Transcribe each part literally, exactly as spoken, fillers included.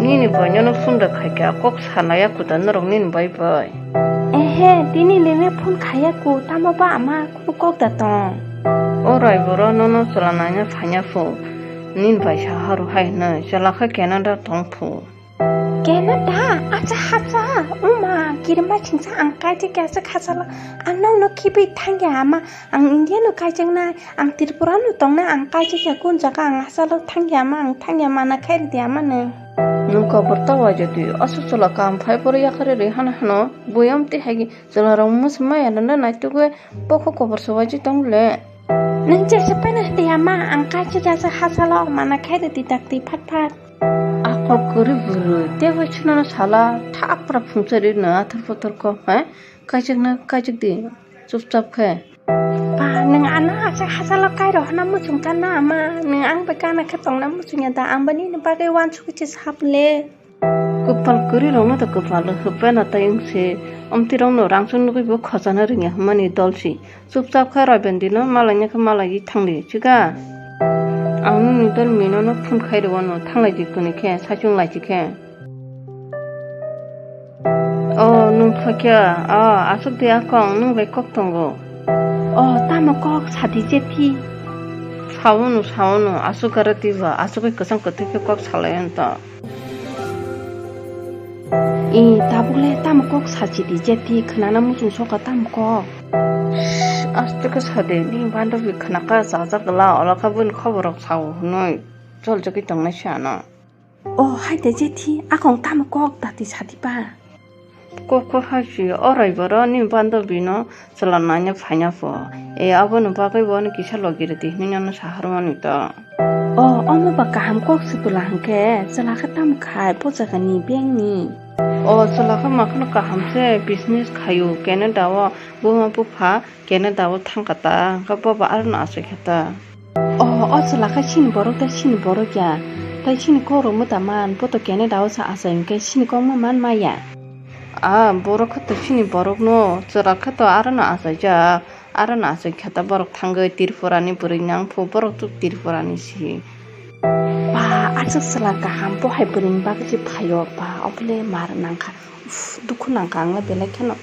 Nini boino no phone da khaikha, kok sanaya kuda norok nini bai bai. Ehe, tini lene phone khaya ku, tamo ba ama kunu kok da tong. O rai boro nono chwla naina phanya phu. Nini bai saharu hai hwnwi, chwla khe Canada tong phu. Canada? Acha hacha, uma, kirima chingsa ang kaijak ya se khasalo. Ang nokno khibi thangya ama, ang India no kaijak nai. Ang Tripura no tongnai, ang kaijak ya kun jaga ang hachalo thangya ma, ang thangya mana khairidi ama no. Nwng kobor ta waijadi, aswk chwla kaham phai phuru yakarwi rwi hano hano, buiyam twi hai chwla rok muchung maya nana naitugwi bokho kobor se waijak tong le. Nwng jesa phano hwdi ama, ang kaijak ya se hachalo mana khairidi dakti phat phat. Akol kwrwi bwrwi, tei bai chwla no sala thapra phungchari no athar photor ko, he? Kaijak na kaijak di, chupchap khe. Ba, nwng ano aswk hachalo kairo hwnna muchung ka na ama? Nwng ang bai kana khe tongna muchung ya da? Ang bai nini bagwi uansukwi se sap le. Kwpal kwrwi rokno da kwpal hwpena tei wng se. Omtwi rokno rangchak nugwi bo khojana rwngya hwnmani dol si. Chupchap khe Roibendi no malai nai khe malaiwi thangdi, chikha? Ang nini dol mino no phone khai rw ano, thanglai di kwnwi khe, saichung lai si khe. O, nwng phakya? O, aswk de akong, nwng bai kok tongo. O, tamo kok sadi jethi? Saono, saono, aswk gara twiba, aswk bai kwchang kwthwi khe kok salai anto. E, tabuk le tamo kok sachi di jethi, khwnana muchung soka tamo kok. Shh, aste khe sade, nini bandobi khwnaka chajak gla, olokha bwni khoborok sao hwnwi choljagwi tongnai se ano. O hai de jethi, akong tamo kok dati sadi ba? Kok kok hai si, o rai boro ni bandobi no chwla naina phaina pho. E, aboni bagwi bo ni kisa logi rwdi hinwi ano saharmani to. O, omo ba kaham kok se bwla hwnkhe, chwla khe tamo khai, bo jaga ni bank ni? O, chwla khe ma kheno kaham se business khaio, Canada o buma bupha Canada o thangkha ta, hwnkhe bo ba aro no achai kha ta. O, o chwla khe chini borok tei chini borok ya. Tei chini kok rok mwta man, bo to Canada o sa achai hwnkhe chini kok ma man maya. A, borok khe to chini borok no, chwla khe to aro no achaijak, aro no achai kha ta borok thangwi Tripura ni bwrwi nang phu, borok to Tripura ni si. Ba, aswk chwla kaham, bo hai bwrwi ni bagwi se phaio ba, obole mar nang kha. Uff, dukhu nang kha ang le belai kheno.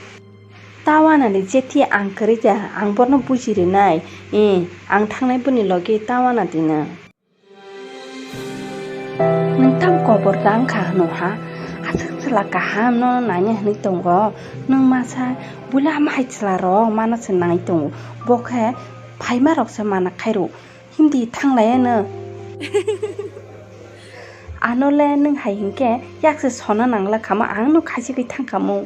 Ta wana ni jethi ang kwrwi kha, ang bono buji rwnai. Ee, ang thangnai boni logi ta wana di no. Nwng tam kobor da wngkha hwno ha? Aswk chwla kaham no naina hwnwi tongo. Nwng masa bula mahai chwla rok mana se nai tongo. Bo khe phaima rok se mana khairo. Hindi thanglai no. Ano le nwng hai hinkhe yak se sona nangla khamo, ang no khaisagwi thangkha mo.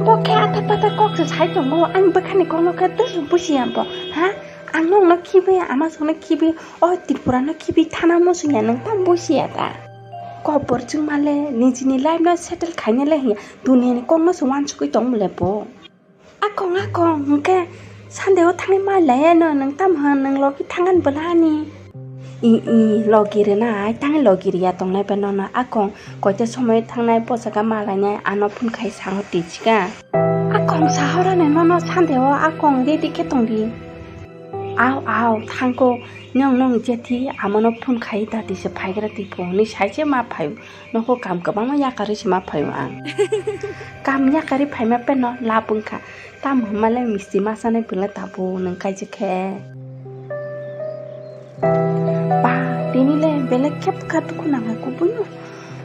Bo khe atha patha kok se sai tongo, ani bwkhani kokno khe dusuk busiya bo, ha? Ang nokno khibiya, ama songno khibi, o Tripura no khibi thana musunya, nwng tam busiya da? Kok borjwng male nijini life no settle khaina le hiya, duniya ni kokno se uansugwi tong mole bo. Akong, akong, hwnkhe Sunday o thangwi ma laiya no, nwng tam hwn, nwng logi thangan bwlani? I, i, logi rwnai, tangwi logi riya tongnai bai nono, akong, koita somoi thangnai, bwsaka ma lainai, ano phone khai sahor di chika. Akong sahorani nono Sunday o, akong ready khe tongdi. Aw, aw, thangko, nwng, nwng jethi amono phone khai da di se phaigra di pho, hwnwi sai se ma phaio. Nokho kam kwbangma yakarwi se ma phaio ang. Kam yakarwi phaima pheno lab wngkha. Tamo hwnmale misti ma chanai bwla tabuk nwng kaijak khe. Ba, tini le belai khe bwkha dukhu nangkha kubuino.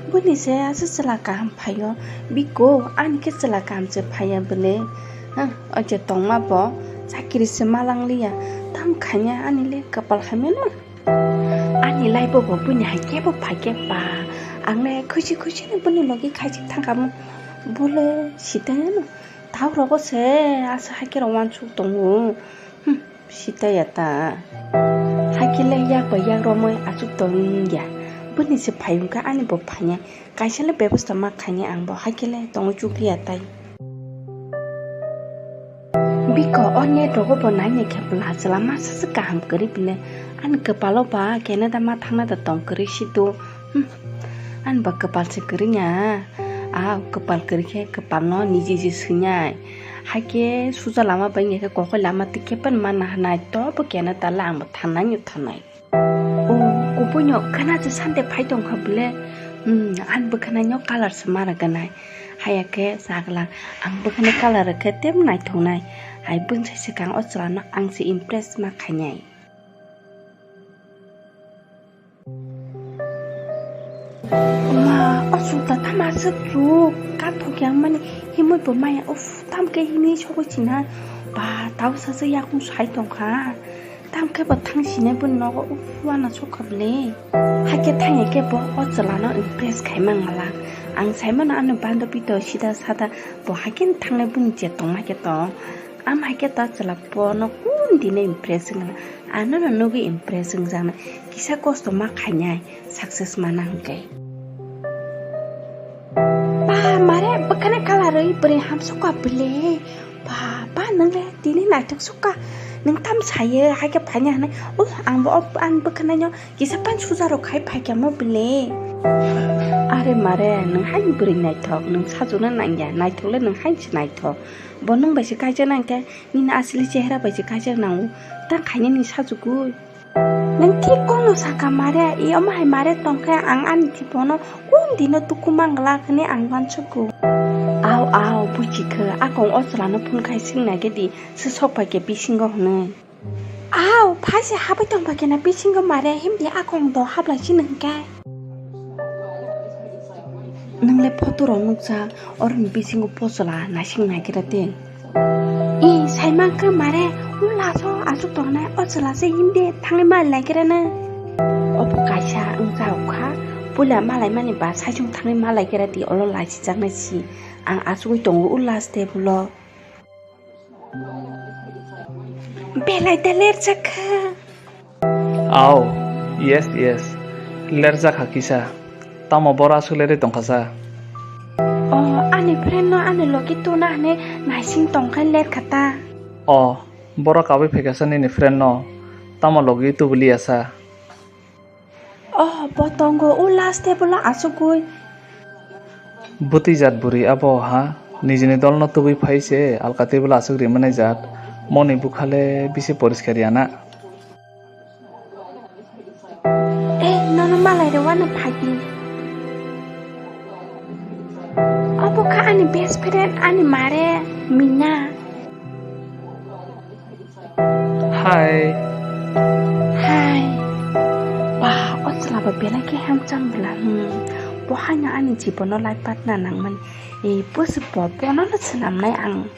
Buini se aswk chwla kaham phaio. Biko, ani khe chwla kaham se phaiya bwle. Hah, o je tongma bo chakiri se ma langliya. Tamo khaina ani le kwpal hamya no. Ani life o bo buini hai kebo phai khe ba, ang le khusi khusi ni buni logi khaijak thangkha mo. Bo le sitaya no. Tau rogo se asa hai khe rok uansuk tongo. Hmm, sitaya ta. Hai khe le yak bai yak romwi achuk tong ya. Buni se phai wngkha ani bo phaiya. Kaisa le bebosta ma khaini ang bo, hai khe le tongwi chukliya tai. Biko o net rogo bo nai nai khe bwla chwla masa se kaham kwrwi bile. Ani kwpalo ba Canada ma thangna da tong kwrwi si do. Hmm. Ani ba kwpal se kwrwi ya. A kwpal kwrwi khe kwpal no niji ji swinai. Hai khe suja lama bai wngya khe kokoi lama twi khe pan ma nahanai to bo Canada le ang bo thangnai no thangnai. O, kubuino khana se Sunday phai tongkha bwle. Hmm, ani bwkhwnaino colour se ma rwgwnai. Haiya khe chaglang, ang bwkhwnai colour rwkhe tei naithoknai. Hai bwsai swkang o chwlano ang se impress ma khainai. Ma, o suta tama se chuk, kathok yang mani himui bo maya, uff, tam khe himui sogwi sinai. Ba, tau sa se yakung sai tongkha. Tam khe bo thang sinai bo nogo, uff, wana sokha bwle. Hakhe thangya khe bo o chwlano impress khai mangala. Ang sai mano ano bandopi to sida sada bo hakhe thangnai buni je tongma khe to. Am hakhe ta chwla bono kun dine impress wngna. Ano no nugwi impress wngjakna. Kisa kosto ma khainai, success mana hwnkhe. Ba, mare bwkhani colour wi bwrwi hamsukha bwle. Ba, ba, nwng le tini naithok sukha. Nwng tam saye, hai khe phaina hwnwi. Oh, ang bo, ang bwkhanaino kisa pan suja rok khai phaikha mo bwle. Are mare, nwng hai bwrwi naithok, nwng sajona nangya, naithok le nwng hai se naithok. Bo nwng bai se kaijak nang khe, nini asli chehra bai se kaijak nango. Ta khaina ni sajugwi. Nwng thik kokno sakha mare, i omo hai mare tongkhe ang ani jibono kun dino tuku manglak hwnwi ang uansugo. Au, au, buji khe, akong o chwlano phone khai swng nai khe di, se sok pai khe bisingo hwnwi. Au, phai se habai tong pai khe na bisingo mare, himdi akong do hablai sini hwnkhe. Nwng le photo rok nukjak, oroni bisingo pochola naising naigra de. I, sai mankha mare, o laso aswk tongnai, o chwla se himde thangwi ma laikra na. Obo kaisa wngjago kha, puila malaimani ba saichung thangwi ma laikra di, olo laisijaknai si. Ang asugwi tongo o last table o. Belai da lerjak kha. Au, yes, yes. Lerjak kha kisa. Tamo boro aswk lerwi tongkha sa? O, ani friend no ani logi tuna hwnwi naising tongkha lerkha ta. O, boro kabui phaikha sa nini friend no. Tamo logi tubuli ya sa? Oh, bo tongo, o last table o asugwi. Bwtwi jat bwrwi abo ha, nijini dolno tubui phai se alka table o aswk rimani jat, moni bwkha le bisi poriskar ya na. Eh, nono malai rw uanw phaidi. Obo kha ani best friend, ani mare, Mina. Hi. Hi. Wah, o chwla bo belai khe handsome bwla. Hmm. Bo haino ani jibono life partner nangmani. E, bwswk bo, bono no swnamnai ang.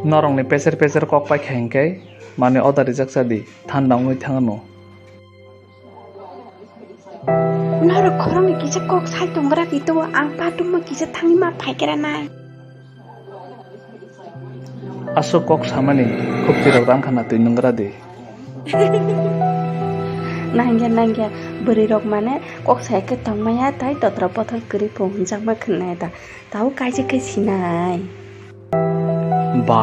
Norokni pecher pecher kok paikha hinkhe, mani order rijak cha di, thanda wngwi thangno. Norok khoroknwi kisa kok sai tongra di to, ang bathroom o kisa thangwi ma phaigra nai. Aswk kok samani khupchirok rang khana twi nwngra di. Nangya, nangya, bwrwi rok mane kok saya khe tongmaya tai totra pothor kwrwi po hwnjakma khwnai da. Tao kaijak khe sinai. Ba,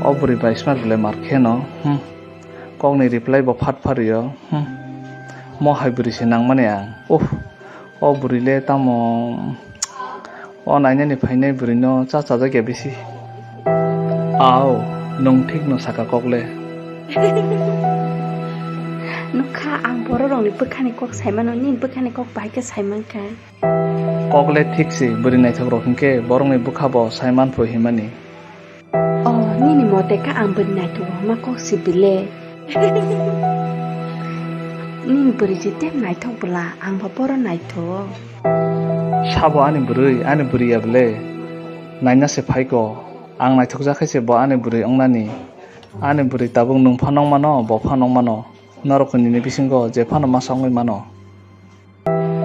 o bwrwi bai smart bwlai mar khe no. Hmm. Kokni reply bo phat phario. Hmm. Mo hai bwrwi se nangmani ang. Uff. O bwrwi le tamo. O nainani phainai bwrwi no cha chajak ya bisi. Au, nwng thik no saka kok le. Nukha ang borok rokni bwkhani kok saimano, nini bwkhani kok bahai khe saimankha. Kok le thik se, bwrwi naithok rok hinkhe borokni bwkha bo saiman pho himani. Oh, nini mote kha ang bwrwi naithok hwnma kok se bile. Nini bwrwi je tei naithok bwla, ang bo boro naithok. Sabo ani bwrwi, ani bwrwi ya bwle. Naina se phaiko, ang naithokjak khe se bo ani bwrwi wngnani. Ani bwrwi tabuk nwng pha nokmano, bo pha nokmano. Norok nini bisingo je phano masa wngwi mano.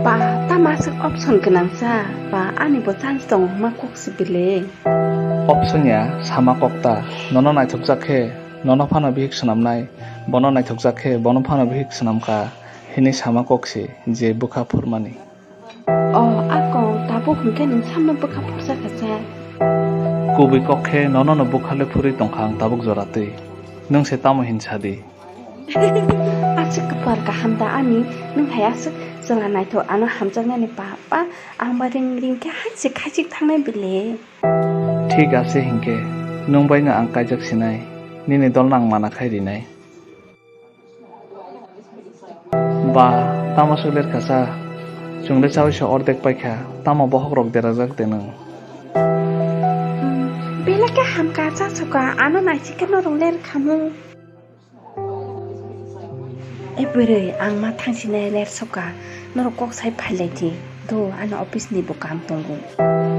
Ba, tamo aswk option gwnang cha? Ba, ani bo chance tongo hwnma kok se bile. Option ya, sama kok ta. Nono naithokjak khe, nono phano bihik swnamnai. Bono naithokjak khe, bono phano bihik swnamkha. Hini sama kok se, je bwkha phurmani. Oh, akong, tabuk hwnkhe nwng samno bwkha phurjakha cha? Kubui kok khe, nono no bwkha le phurwi tongkha ang tabuk jora twi. Nwng se tamo hin sadi? Aswk kwpal kaham da ani, nwng hai aswk chwla naithok ano hamjaknani papa, ang ba ring ring khe hai se khaisik thangnai bile. Thik ase hinkhe, nwng bai no ang kaijak sinai, nini dol no ang mana khai rinai. Ba, tamo swk ler kha sa? Chwngde chaui se ordek paikha, tamo bokhok rok derajak de nwng. Belai khe hamkha, cha suka, ano naisik khe norok ler khamu. E bwrwi, ang ma thangsinai ler suka, norok kok sai phailai di. Do, ano office ni bo kam tongo.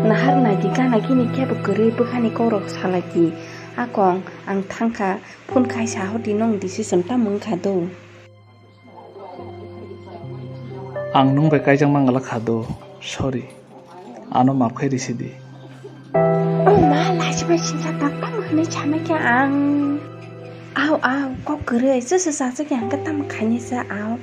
Nahar nai di, gana gini khe bo kwrwi bwkhani kok rok salai di. Akong, ang thangkha, phone khai sa hor di, nong decision tamo wngkha do. Ang nwng bai kaijakma wngla kha do, sorry. Ano maaf khai risi di. O ma, lachibai sinsa tak tamo hwnwi sanai khe ang. Aw, aw, kok kwrwi, chwswk chajak ya hwnkhe tamo khainai se, aw.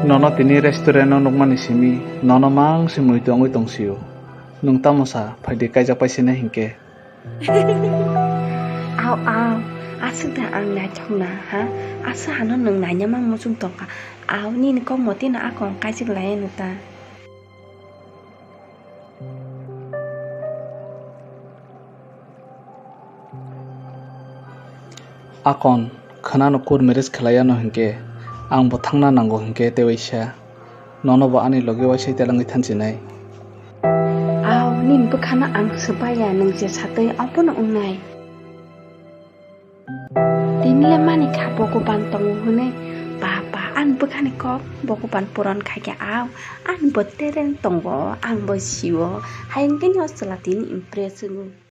Nono tini restaurant o nukmani simi, nono mang se mui tongwi tongsio. Nwng tamo sa, phaidi kaijak pai sinai hinkhe. Aw, aw, aswk da ang naithokna, ha? Aswk hano nwng nainama muchung tongkha. Aw, nini kok motino akong kaijak lai ano ta. Akon, khwnano court marriage khlai ano hinkhe, ang bo thangna nango hinkhe tei waisa. Nono bo ani logi waisai telangwi thansinai. Aw, nini bwkhano ang swbaiya, nwng je satwi abono wngnai. Tini le mani kha Bhogoban tongo hwnwi, ba, ba, ani bwkhani kok Bhogoban puron khaikhe aw, ani bo tereng tongo, ang bo sio, hayung tini o chwla tini impress wngo.